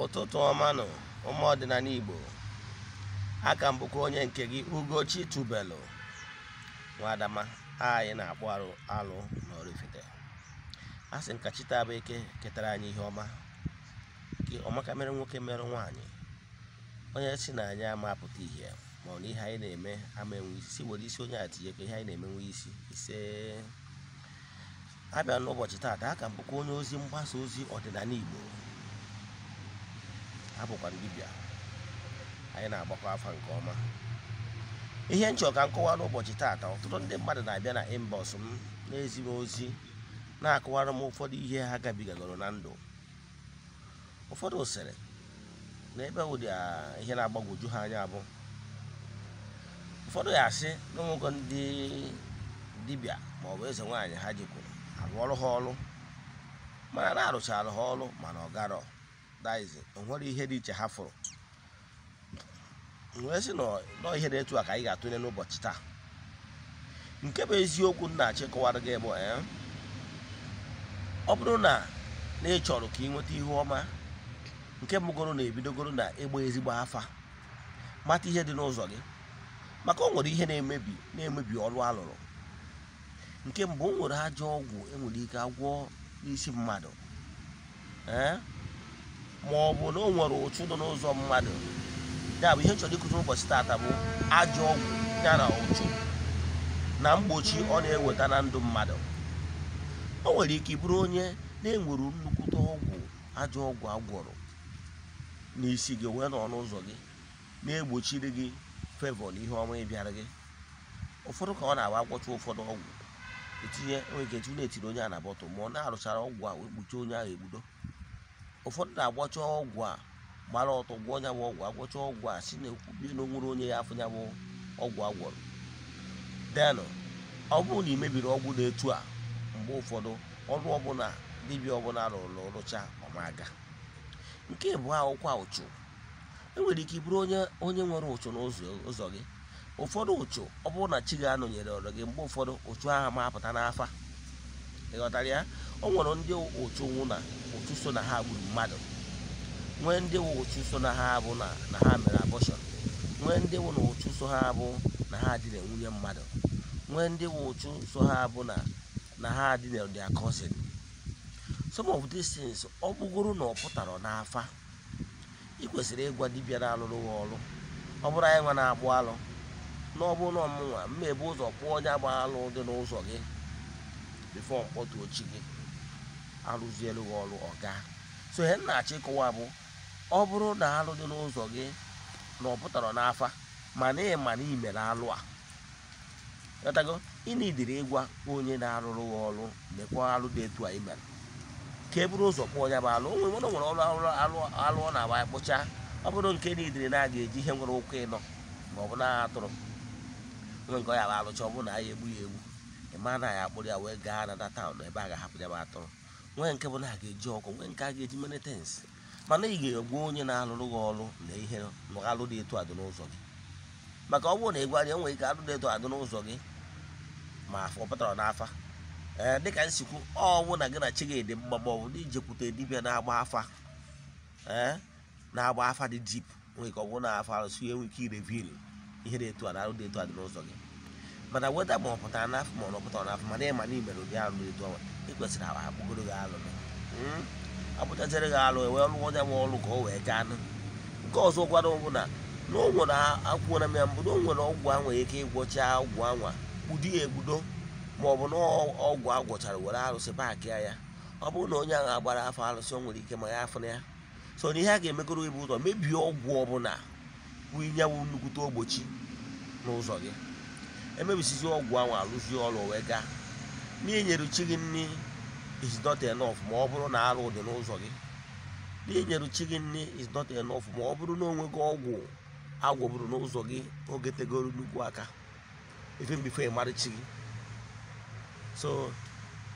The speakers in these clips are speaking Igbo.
Ụtụtụ ọma nụ, ụmụ ọdịnala Igbo. Aka m bụkwa onye nke gị, Ugochi Tubelu Nwadama. Anyị na-akpụ arụ alụ n'Oraifite. A sị nka chi taa bụ Eke ketara anyị ihe ọma, nke ọmaka mere nwoke, mere nwaanyị. Onye si na anyị ama apụta ihe, ma ọ na ihe anyị na-eme ama enwe isi, si were isi onye a tinye ka ihe anyị na-eme nwee isi. Ise. Abịa n'ụbọchị taata, aka m bụkwa onye ozi mgbasa ozi ọdịnala Igbo. Abụkwa dibịa, anyị na-agbakọ afa nke ọma. Ihe nchọ ka nkọwa n'ụbọchị taata: ọtụtụ ndị mmadụ na-abịa na inbox m na-ezi m ozi, na-akọwara m ụfọdụ ihe ha gabigagoro na ndụ. Ụfọdụ sịrị na ebe ụdị ihe na-agbagwoju ha anya bụ, ụfọdụ ya asị na onwego ndị dibịa ma ọ bụ eze nwaanyị ha jikwuru arụ ọrụ ha ọrụ, mana na-arụchara ha ọrụ, mana ọ garọ daizi, o nwere ihe dị iche ha fụrụ. Wee sị nọ ihe dị etu a ka anyị ga-atụnye n'ụbọchị taa. Nke bụ eziokwu m na-achịkọwara gị bụ, ọ bụrụ na ị chọrọ ka ị nweta ihe ọma, nke mbụgoro na-ebidogoro na ịgba ezigbo afa, mata ihe dị n'ụzọ gị, maka o nwere ihe na-emebi ọrụ alụrụ. Nke mbụ, o nwere ajọ ọgwụ enwere ike agwọ n'isi mmadụ, ma ọ bụ na o nwere ụchụ dị n'ụzọ mmadụ. Ya bụ ihe m chọrọ ịkụzi n'ụbọchị taata bụ ajọ ọgwụ ya na ụchụ na mgbochi ọ na-eweta na ndụ mmadụ. O nwere ike ịbụrụ onye na-enwere nnukwute ọgwụ, ajọ ọgwụ agwọrọ n'isi gị, wee nọ n'ụzọ gị na-egbochiri gị favour na ihe ọma ịbịara gị. Ụfọdụ ka ọ na-agba agwọcha ụfọdụ ọgwụ etinye, nwere ike etinye na-etiri onye a na bottle, ma ọ na-arụchara ọgwụ a wee kpuchie onye ahụ egbudo. Ụfọdụ na-agwọcha ọgwụ a gbara ọtọ gwọọ ya bụ ọgwụ, agwọcha ọgwụ a si na ekwubie na onwere onye ya afọ ya bụ ọgwụ agwọrọ. Denụ ọ bụrụ na ị mebiri ọgwụ dị etu a, mgbe ụfọdụ ọrụ ọbụla dibịa ọbụla rụrụ rụcha ọmaga. Nke bụ akwụkwọ ụchụ, enwere ike ịbụrụ onye nwere ụchụ n'ụzọ ụzọ gị. Ụfọdụ ụchụ, ọ bụrụ na chi ga-anọnyere ọrụ gị, mgbe ụfọdụ ụchụ ahụ ma apụta n'afa. Ịghọtara ya? O nwere ndị ụchụ nwụ na ụchụ so na ha gburu mmadụ, nwee ndị wụ ụchụ so na ha bụ na ha mere abortion, nwee ndị wụ na ụchụ so ha bụ na ha dina nwunye mmadụ, nwee ndị wụ ụchụ so ha bụ na ha dina their cousin. Some of these things, ọ bụgoro na ọ pụtara n'afa, ị kwesịrị ịgwa dibịa na-alụrụ gị ọrụ. Ọ bụrụ anyị nwa na-agbụ alụ, na ọ bụrụ na ọmụnwa mma ebu ụzọ kpụọ onye agba alụ dị n'ụzọ gị before mkpọtụ ochi gị arụzielu gị ọrụ ọga. So ihe m na-achọ ịkọwa bụ, ọ bụrụ na alụ dị n'ụzọ gị na ọ pụtara n'afa, mana ị ma na ị mere alụ a, ghọtago, ị na-idiri ịgwa onye na-arụrụ gị ọrụ, mekwa alụ dị etu a ị mere, ka e buru ụzọ kpụọ ya bụ alụ. O nwere ọrụ alụ alụ alụ ọ na-agba akpụcha. Ọ bụrụ nke na idiri na a ga-eji ihe nwere ụkwụ ịnọ ma ọ bụ na atụrụ nwee nke ọ ya bụ alụcha, ọ bụrụ na ya egbu ya egbu, ị ma na ya akpụrụ ya wee gaa na town ebe a ga-ahapụ ya bụ atụrụ. Nwee nke bụ na a ga-eji ọkụ, nwee nke a ga-eji many things, mana ị ga-egwu onye na-alụrụ gị ọrụ na ihe alụ dị etu a dị n'ụzọ gị. Maka ọ bụrụ na ị gwara ya, nwere ike alụ dị etu a dị n'ụzọ gị, ma ọ pụtara n'afa. Ee, dịka nsikwu, ọ bụ na gị na chi gị dị mma, ma ọ bụ na ijekwute dibịa na-agba afa, ee, na-agba afa dị deep, nwere ike ọ bụrụ na afa arụsị enwe ike ireveal ihe dị etu a na alụ dị etu a dị n'ụzọ gị. Mana weda ma ọ pụtara n'afọ ma ọ pụtara n'afọ, mana ịma na imere ụdị alụ dị etu ahụ, ị kwesịrị akpụgoro gị alụ gị, akpụchaziri gị alụ, wee lụọ onye nwe ọrụ ka o wee gaa nụ. Nke ọzọ gwara bụ na o nwere, akwụna m ya mbụ, na o nwere ọgwụ a nwere ike ịgwọcha, ọgwụ anwa kpudo ya egbudo, ma ọ bụ na ọgwụ a gwọchara were arụsị paakị ya. Ọ bụrụ na onye ahụ agbara afọ arụsị, o nwere ike ma ya afọ na ya so na ihe a ga-emegoro ibu ụzọ mebie ọgwụ ọbụla bụ inyewu nnukwute ogbochi n'ụzọ gị. Emebisizi ọgwụ ahụ, alụzie ọrụ wee gaa. N'inyere chi gị nri is not enough ma ọ bụrụ na arụ dị n'ụzọ gị. N'inyere chi gị nri is not enough ma ọ bụrụ na onwego ọgwụ agwọburu n'ụzọ gị oge tegoro nnukwu aka even before ị mara chi gị. So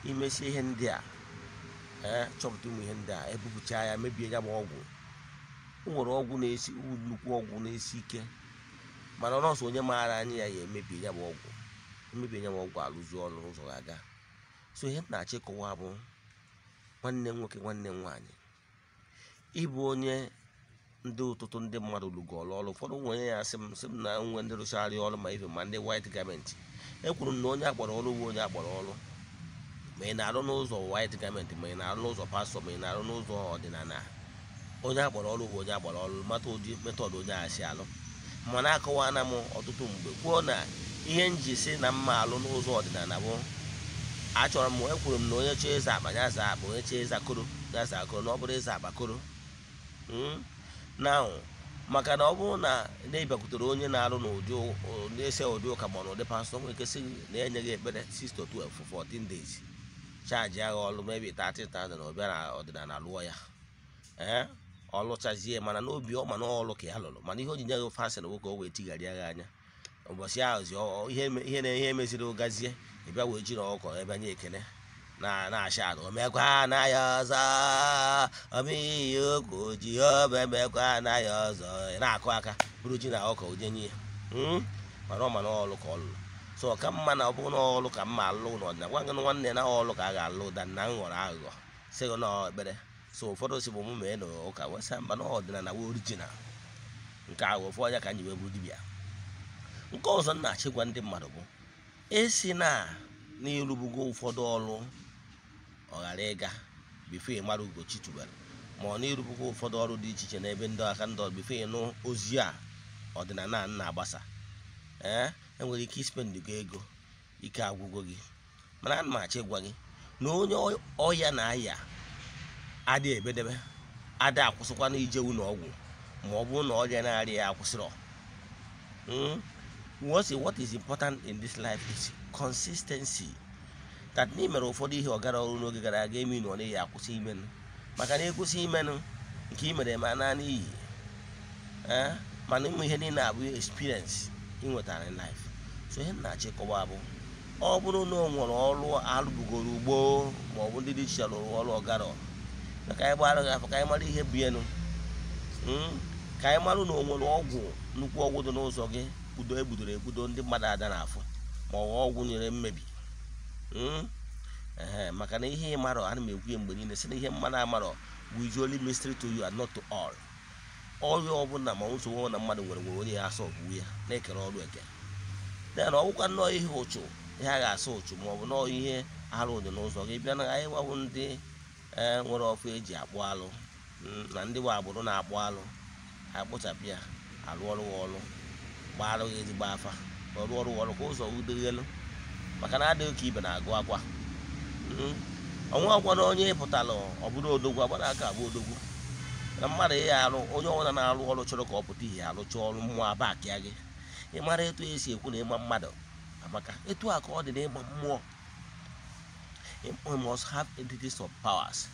imesi ihe ndị a, ee, chọpụta ụmụ ihe ndị a, ebupụcha ya, mebie ya bụ ọgwụ. O nwere ọgwụ na-esi nnukwu ọgwụ na-esi ike, mana nọọsụ onye maara anya ya ya emebie ya bụ ọgwụ, emebie ya bụ ọgwụ, alụzi ọrụ n'ụzọ ga-aga. So ihe m na-achọ ịkọwa bụ, nwanne m nwoke, nwanne m nwaanyị, Ịbụ onye ndị ụtụtụ ndị mmadụ lụgoro ọrụ, ụfọdụ nwere ya asị m sị m na nwe ndị rụchara ọrụ ma ife ma ndị white garment. Ekwuru m na onye akpọrọ ọrụ bụ onye akpọrọ ọrụ, ma ị na-arụ n'ụzọ white garment, ma ị na-arụ n'ụzọ pastor, ma ị na-arụ n'ụzọ ọdịnala, onye akpọrọ ọrụ bụ onye akpọrọ ọrụ. Mata ụdị method onye a si alụ. Mana akọwana m ọtụtụ mgbe kwuo na ihe nji si na mma alụ n'ụzọ ọdịnala bụ achọrọ m. Ekwuru m na onye chọọ ịza akpa ya zaa akpa, onye chọọ ịza koro ya zaa koro, na ọ bụrụ ịza akpa koro na maka na ọ bụrụ na na-ịbịakwutere onye na-arụ n'ụdị na-ese ụdị ụka ma n'ụdị pastor, nwere ike sị na enye gị ekpere 6 to 12 for 14 days, charge agha ọlụ maybe 30,000. Ọ bịa na ọdịnala lụọ ya, ee, ọ lụchazie, mana n'obi ọ ma na ọlụ ka ya lụrụ, mana ihe o ji nye gị fasịn bụ ka o wee tigharịa gị anya. Ụbọchị ahụzi ihe na ihe meziri gazie, ị bịa wee jiri ọkọ ebe nye ekene na na-acha ala omekwa na ya ọzọ, omeihe okwu Jehova emekwa na ya ọzọ. Ị na-akụ aka bụrụ ji na ọkọ oje nye ya, mana ọ ma na ọlụ ka ọ lụrụ. So ka mma na ọ bụrụ na ọlụ ka mma alụ n'ọdịnala, gwa gị nwanne na ọlụ ka a ga-alụ da na nghọrọ aghụghọ sị gị na ekpere. So ụfọdụ si bụ mụ mee na ụka wesa mba na ọdịnala wee original nke ahụ ofu ọnya ka anyị wee bụrụ dibịa. Nke ọzọ m na-achịkwa ndị mmadụ bụ esi na n'ịrụbugo ụfọdụ ọrụ ọ ghara ịga before ị mara Ugochi tubelu, ma ọ na-ịrụbugo ụfọdụ ọrụ dị iche iche n'ebe ndị aka ndị ọrụ before ịnụ ozi a ọdịnala a na-agbasa. Ee, enwere ike ispendigo ego, ike agwụgo gị, mana ana m achọ ịgwa gị na onye ọya na-aya adịghị ebedebe, adịghị akwụsịkwa n'ije ụlọ ọgwụ ma ọ bụrụ na ọrịa na-arịa ya akwụsịrọ. What is important in this life is consistency. That na imere ụfọdụ ihe ọgara ọrụ n'oge gara aga eme na ọ naghị akwụsị imenụ, maka na ịkwụsị imenụ nke i mere ma naanị iyi, ee, mana ịmụ ihe niile abụ experience ị nwetara in life. So ihe m na-achọ ịkọwa bụ ọ bụrụ na o nwere ọrụ alụbugoro ugbo ma ọ bụ ndị dị iche rụrụ ọrụ ọgarọ, ka anyị gbara gị afọ, ka anyị mara ihe bụ enu, ka anyị mara na o nwere ọgwụ, nnukwu ọgwụ dị n'ụzọ gị kpudo egbudoro egbudo ndị mmadụ ada n'afọ, ma ọ bụ ọgwụ nyere mmebi. Ee, maka na ihe ị marọ, ana m ekwu ya mgbe niile sị na ihe mmadụ amarọ bụ is only mystery to you and not to all. Ọrịa ọbụla ma nsogbu ọbụla mmadụ nwere onye ya asọ bụ ya na-ekere ọrụ eke. Then ọ bụkwa nnọọ ihe ụchụ, ihe a ga-asa ụchụ, ma ọ bụ nnọọ ihe arụ dị n'ụzọ gị bịa na anyị gwabụ ndị nwere ọfụ eji akpụ alụ na ndị nwe agbụrụ na-akpụ alụ, akpụchapụ ya, alụ ọrụ ọrụ, gbaarụ ya ezigbo afa, ọrụ ọrụ ọrụ ka ụzọ udoghelu, maka na adịghị ka ibe na-agụ akwa ọnwa akwa na onye pụtara ọ bụrụ odogwu agbara aka abụ odogwu na mmadụ ya arụ. Onye ọbụla na-arụ ọrụ chọrọ ka ọ pụta ihe arụcha ọrụ mmụọ abakịa gị, ị mara etu esi ekwu na ịma mmadụ amaka, etu a ka ọ dị na ịma mmụọ. You must have entities of powers,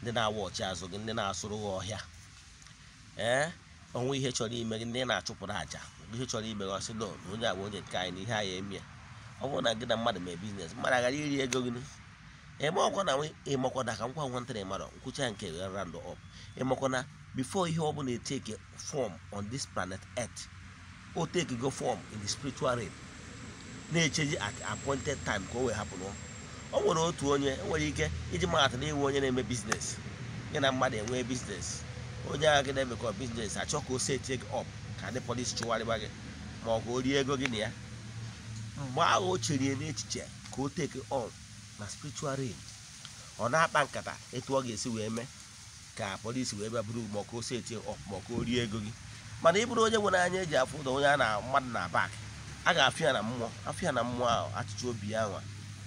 ndị na-awa ọchị azụ gị, ndị na-asụrụ gị ọhịa, ee, onwe ihe chọrọ ime gị, ndị na-achụpụrụ àjà ihe chọrọ ime gị, ọsị no na onye a bụ onye nke anyị na ihe anyị eme ya. Ọ bụrụ na gị na mmadụ mee business, mmadụ aghara iri ego gị, ịmakwa na ịmakwa na ka nkwa nwantịrị mmadụ nkwụcha nke round up. Ịmakwa na before ihe ọ bụla take form on this planet earth, o take go form in the spiritual realm, na-echeji at appointed time ka o wee hapụ. O nwere otu onye enwere ike iji maatụ na iwe onye na-eme business, gị na mmadụ enwee business, onye agha gị na-emekọ business achọ ka o setie gị up ka ndị polisi chụgharịba gị ma ọ ka o rie ego gị na ya. Mgbe ahụ o chere n'echiche ka o take on na spiritual realm, ọ na-akpa nkata etu ọ ga-esi wee mee ka polisi wee bịa buru ma ọ ka o setie up ma ọ ka o rie ego gị. Mana ị bụrụ onye nwere anya eji afụ ụzọ, onye a na mmadụ na bak a ga-afụ ya na mmụọ, afụ ya na mmụọ ahụ, achịcha obi ya nwa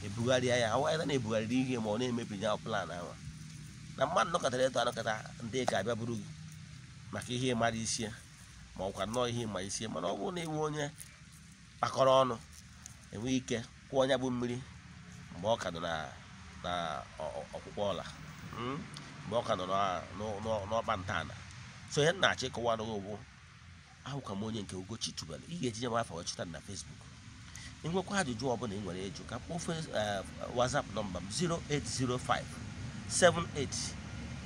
ebugharịa ya awa ya na-ebugharịrị ihe ma ọ na-emebi ya plan ahụ na mmadụ nọkọtara eto anọkọta ndị ka abịa buru gị maka ihe mara isi ya ma ọkwa nnọọ ihe ma isi ya. Mana ọ bụrụ na iwe onye kpakọrọ ọnụ enweghị ike kwụọ onye bụ mmiri mgbe ọ ka nọ na ọkwụkwọ ọla, mgbe ọ ka nọ n'ọkpa ntọala. So ihe m na-achọ ịkọwa n'ụwa bụ ahụka m onye nke Ugochi tubelu. Ị ga-etinye m afọ chọta na Facebook. Ị nwekwa ajụjụ ọbụla ị nwere ịjụ, ka kpọọ WhatsApp nọmba m 0805 78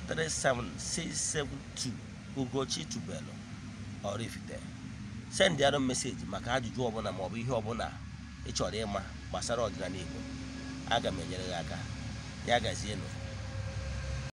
37672, Ugochi tubelu Oraifite. Send arụ message maka ajụjụ ọbụla maọbụ ihe ọbụla ị chọrọ ịma gbasara ọdịnala Igbo. Aga m enyere gị aka. Ya gazienụ.